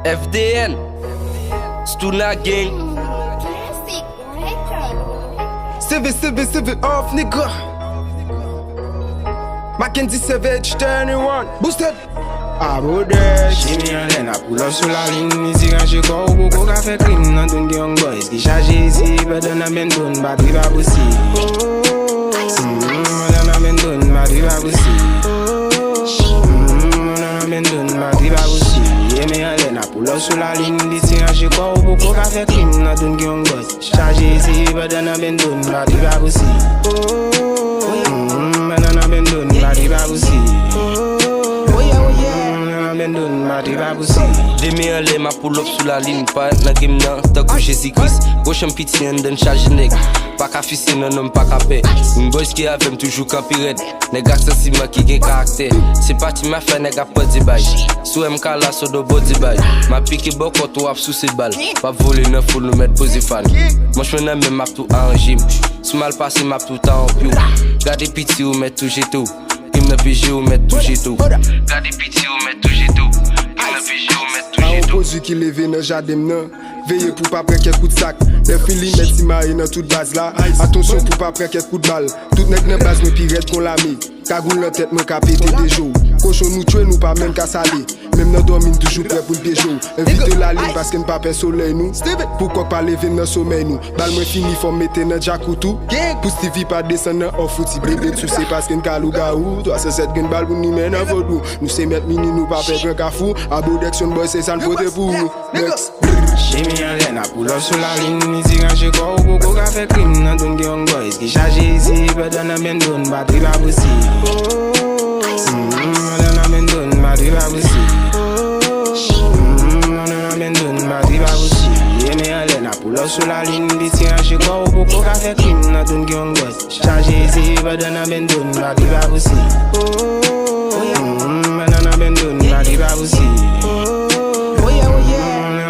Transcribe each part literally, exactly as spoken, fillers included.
F D N, Stouna Gang. Seve, seve, seve off, nigga. Mackendy Savage, twenty-one. Boosted. Abodèks. Jimmy anlè n ap pull up sou lalin, li di ranje kò w, poko ka fè krim nan doun gen young boys ki chaje izi, pandan nan men doun batri pa pousi. Pandan nan men doun batri pa pousi. Pandan nan men doun batri pa pousi. Jimmy anlè n ap pull up sou lalin, li di ranje kò w, poko ka fè krim nan doun gen young boys. Chaje izi, pandan nan ben doun, batri pa pousi. Pandan nan ben doun, batri pa pousi. Pandan nan ben doun, batri pa pousi. Demen anlè, m ap pull up sou lalin, parèt nan game nan, tankou Jezi Kris. Gwo chanm piti anndan chaje nèg. Pa ka fise nan non m pa ka pè. Young boys ki avè m toujou kanpe rèd. Nèg ak santiman ki gen karaktè. Se pa ti mafya nèg ap pran debay. Sou M K la sodo body bay. M ap pike bòkòt ou ap souse bal. M ap vole nan foul nou mèt poze fan. Manch mwen nan men m ap tou aranje m. Si w mal pase m ap tou ta anpi w. Gade piti ou mèt tou jete w. Krim nan P J ou mèt tou jete w. Gade piti ou mèt tou jete w. Krim nan P J ou mèt tou jete w. Pwodui ki leve nan jaden m nan. Veye pou pa pran kèk kout sak. Nèf milimèt simaye nan tout baz la. Atansyon pou pa pran kèk kout bal. Tout nèg nan baz mwen pi rèd kon lame. Kagoul nan tèt mwen ka pete de jou. Kochon nou tchwe nou pa menm ka sale. Menm nan dòmi n toujou prè pou n pyeje w. Envite lalin paske n pa pè solèy nou. Pou kòk pa leve n nan somèy nou. Bal mwen fini fò m mete nan djakout ou. Pou Stevie pa desann nan off ou ti bebe n souse paske n ka lougawou. Twa san sèt grenn bal pou n limen nan vodou. Nou se mèt mini nou pa pè gran kafou. Abodèks young boy se sa n pote pou ou. Next. Jimmy anlè n ap pull up sou lalin, li di ranje kò w, poko ka fè krim nan doun gen young boys ki chaje izi, pandan nan ben doun, batri pa pousi. Pandan nan ben doun, batri pa pousi. Pandan nan ben doun, batri pa pousi. Jimmy anlè n ap pull up sou lalin, li di ranje kò w, poko ka fè krim nan doun gen young boys. Chaje izi, pandan nan ben doun, batri pa pousi. Pandan nan ben doun, batri pa pousi. Pandan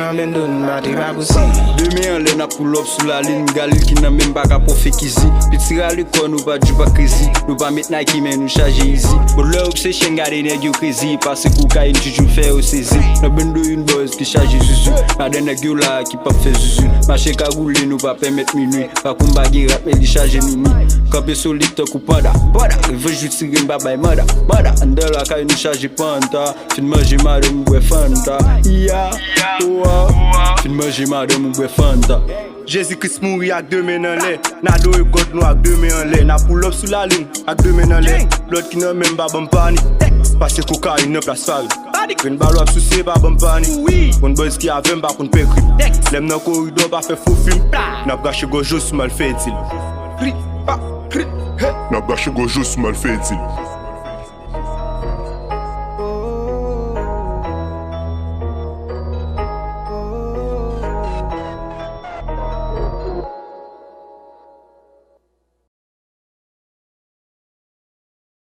nan ben doun, batri pa pousi. Demen anlè n ap pull up sou lalin, Galil ki nan men m pa ka pwofekizi. Piti rale kò nou pa di pa krezi. Nou pa met Nike men nou chaje izi. Bon lè obsession gade nèg yo krezi. Pase kokayin toujou fè yo sezi. Nan bendo youn boys ki chaje zuzu. Madan nèg yo la ki p ap fè zuzu. Mache kagoule nou pa pèmèt minui. Pa konba gen rat men li chaje mimi. Kanpe solid tankou panda. Panda. Revanj ou tire m pa bay manda. Manda. Anndan lakay nou chaje panta. Fin manje madanm ou bwè fanta. Iya. Owa. Fin manje madanm ou bwè fanta. Jezi Kris mouri ak de men anlè. N adore God nou ak de men anlè. N ap pull up sou lalin ak de men anlè. Blòd ki nan men m pa ban m panik. Pase kokayin nan plas farin. Grenn bal w ap souse pa ban m panik. Konn buzz ki avè m pa konn pè krim. Lè m nan koridò pa fè fo fim. N ap rache gòj yo si m al fè dil. N ap rache gòj yo si m al fè dil.